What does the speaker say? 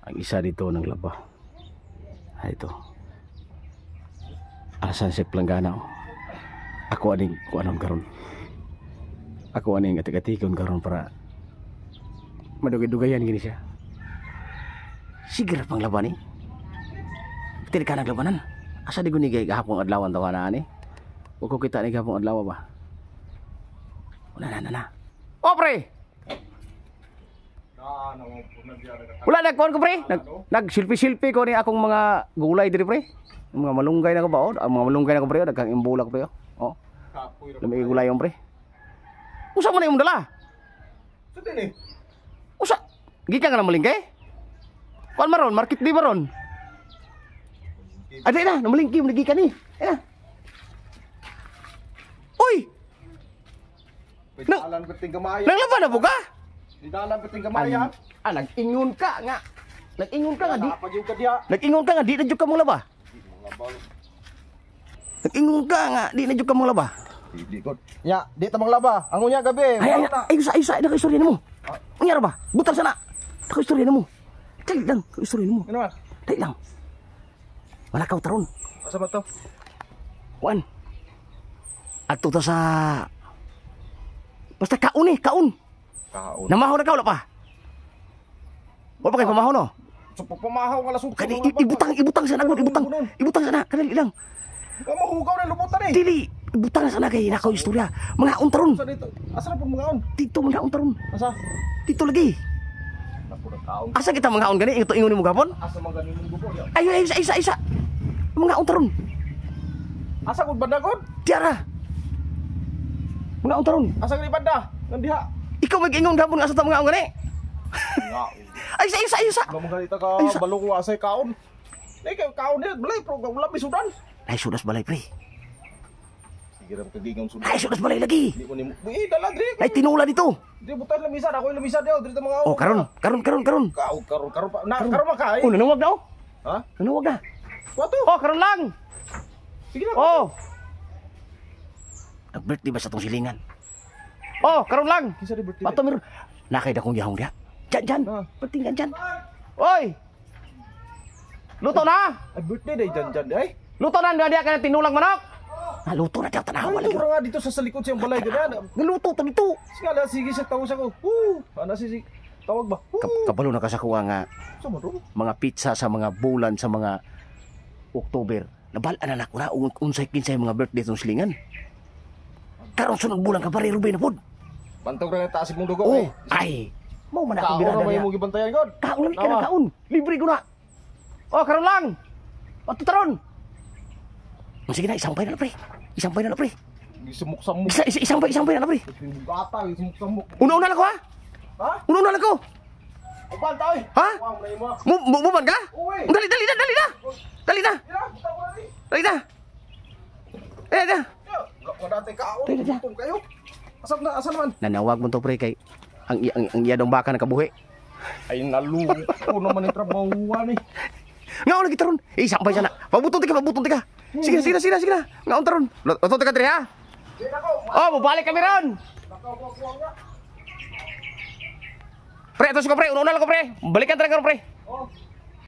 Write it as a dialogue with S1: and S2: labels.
S1: Ang isa dito ng laba. Ay ito. Asan si Planggana, oh. Ako aning kuanon karon. Ako aning atik-atikon karon para madugay-dugayan gini siya. Sige ra pang laban eh. Pili ka naglabanan. Asa di gunigay gahapon adlawan tawa na ani? Wa ko kita ni gahapon adlaw ba? Wala na na na. Oh pre! Wala nagkuan ko pre. Nag selfie-selfie ko ni akong mga gulay diri pre. Ang mga malunggay na ko ba oh? Ang mga malunggay na ko pre, oh. Daghang imbulak pre oh. Oh. Lami gulay yung pre. Usa man na imong dala?
S2: Sa din eh.
S1: Usa. Gikan ka na malingkay? Kuan maron, market di maron. Adi na, namalingki mo gikan ni. Ay na. Uy,
S2: Pwede ko ting gamaya.
S1: Nanglaban na po ka?
S2: Didalan ko ting gamaya.
S1: Ah, nag-ingon ka nga. Nag-ingon ka nga di.
S2: Napag yung kadya.
S1: Nag-ingon ka nga di na jud ka manglaba. Nag-ingon ka nga di na jud ka manglaba.
S2: Di ko. Ya, di ta manglaba. Ang unya gabi.
S1: Ay ay ay, ay, ay, ay, naka-istorya nimo. Unya ra ba? Butang sana. Naka-istorya nimo. Dali lang, naka-istorya nimo.
S2: Ano man?
S1: Dali lang. Wala ka taron.
S2: Asa ba to?
S1: Kuan. Adto ta sa basta kaon eh, kaon.
S2: Kaon.
S1: Namaho na ka wala pa? Wala pa kay pamaho no?
S2: So pamahaw nga lasog.
S1: Kani ibutang ibutang sana gud, ibutang. Ibutang sana, kadali lang.
S2: Mahugaw na lubutan eh.
S1: Dili, ibutang na sana kay nakaw istorya. Mga taron.
S2: Asa dito? Asa na po mga on?
S1: Dito mga taron.
S2: Asa?
S1: Dito lagi.
S2: Napo na kaon.
S1: Asa kita mga gani? Ito ingon nimo gapon?
S2: Asa man gani mong gubo?
S1: Ay ay isa isa isa. Mga taron.
S2: Asa gud banda gud?
S1: Tiara. Mga taron.
S2: Asa gani banda? Ngandiha.
S1: Ikaw mag-ingon gapon nga asa ta mga gani?
S2: Nga.
S1: Ay isa isa isa.
S2: Wala mo ganita ka
S1: Ay, sa-
S2: balong wa asay kaon. Ay kay kaon diha balay pero wala may sudan.
S1: Ay sudas balay pre.
S2: Sige ra kagingon sudan.
S1: Ay sudas balay lagi.
S2: Di ko nimo. Eh dala diri.
S1: Ay tinula dito.
S2: Di butan lamisa ako yung lamisa diha diri ta mga
S1: Oh karon, karon karon karon.
S2: Kaon karon karon pa. Na karon man kay.
S1: Oh nanawag na oh.
S2: Ha?
S1: Nanawag na.
S2: Wato.
S1: Oh karon lang.
S2: Sige na.
S1: Oh. Nag-birthday ba sa tong silingan? Oh, karon lang.
S2: Kinsa di birthday?
S1: Pato meron. Nakay dakong yahong diha. Diyan, diyan.
S2: Ah.
S1: Pating diyan, diyan. Oy! Luto na!
S2: Ay birthday day jan jan ay.
S1: Luto na diha ka ng tinulang manok. Ah, luto na diha tanawa
S2: Ay,
S1: lagi.
S2: ito nga dito sa likod siyang balay ganyan.
S1: Naluto ta dito.
S2: Sige na, sige siya tawag siya ko. Woo! Ana si si tawag ba? Woo!
S1: Kabalo na ka sa kuha nga
S2: Sa mo do?
S1: mga pizza sa mga bulan sa mga October. Nabal-an na nako na unsay kinsay mga birthday tong silingan. Karon sunod bulan ka pare Ruben na pod.
S2: Bantog ra na taas imong dugo
S1: Oh,
S2: eh.
S1: ay. Mao man akong
S2: Kaon ra
S1: birada
S2: may
S1: niya.
S2: imong gibantayan god.
S1: Kaon lang ka na
S2: Nawa.
S1: kaon. Libre ko na. Oh, karon lang. Ato taron. Oh, sige na, isang pay na lang, pre. Isang pay na lang, pre.
S2: Gisumok-samok.
S1: Isa, isa, isang pay na lang, pre.
S2: Bugata, gisumok-samok.
S1: Una-una lang ko, ha?
S2: Ha?
S1: Una-una lang ko.
S2: Uban ta oy.
S1: Ha?
S2: Wow, na imo.
S1: Muban ka?
S2: Uy.
S1: Dali, dali na, dali na. Dali na.
S2: Ira, butang ko na di.
S1: Dali na. Eh, na.
S2: Ya, wa dati kaon.
S1: Dali na.
S2: Gutom kayo. Asa na asa naman?
S1: Nanawag mo to, pre, kay ang iya dong baka nakabuhi.
S2: Ay naluto naman yung trabahuan eh.
S1: Ngaon lagi taron. Eh, isang pay sana. Pabutong tika, pabutong tika. Sige na, sige na, sige na, sige na. Ngaon taron. Luto tika diri, ha?
S2: Di na ko.
S1: Oh, mubalik kami ron. Pre, atos ko pre, una-una lang ko pre. Balikan talaga ron pre.
S2: Oh.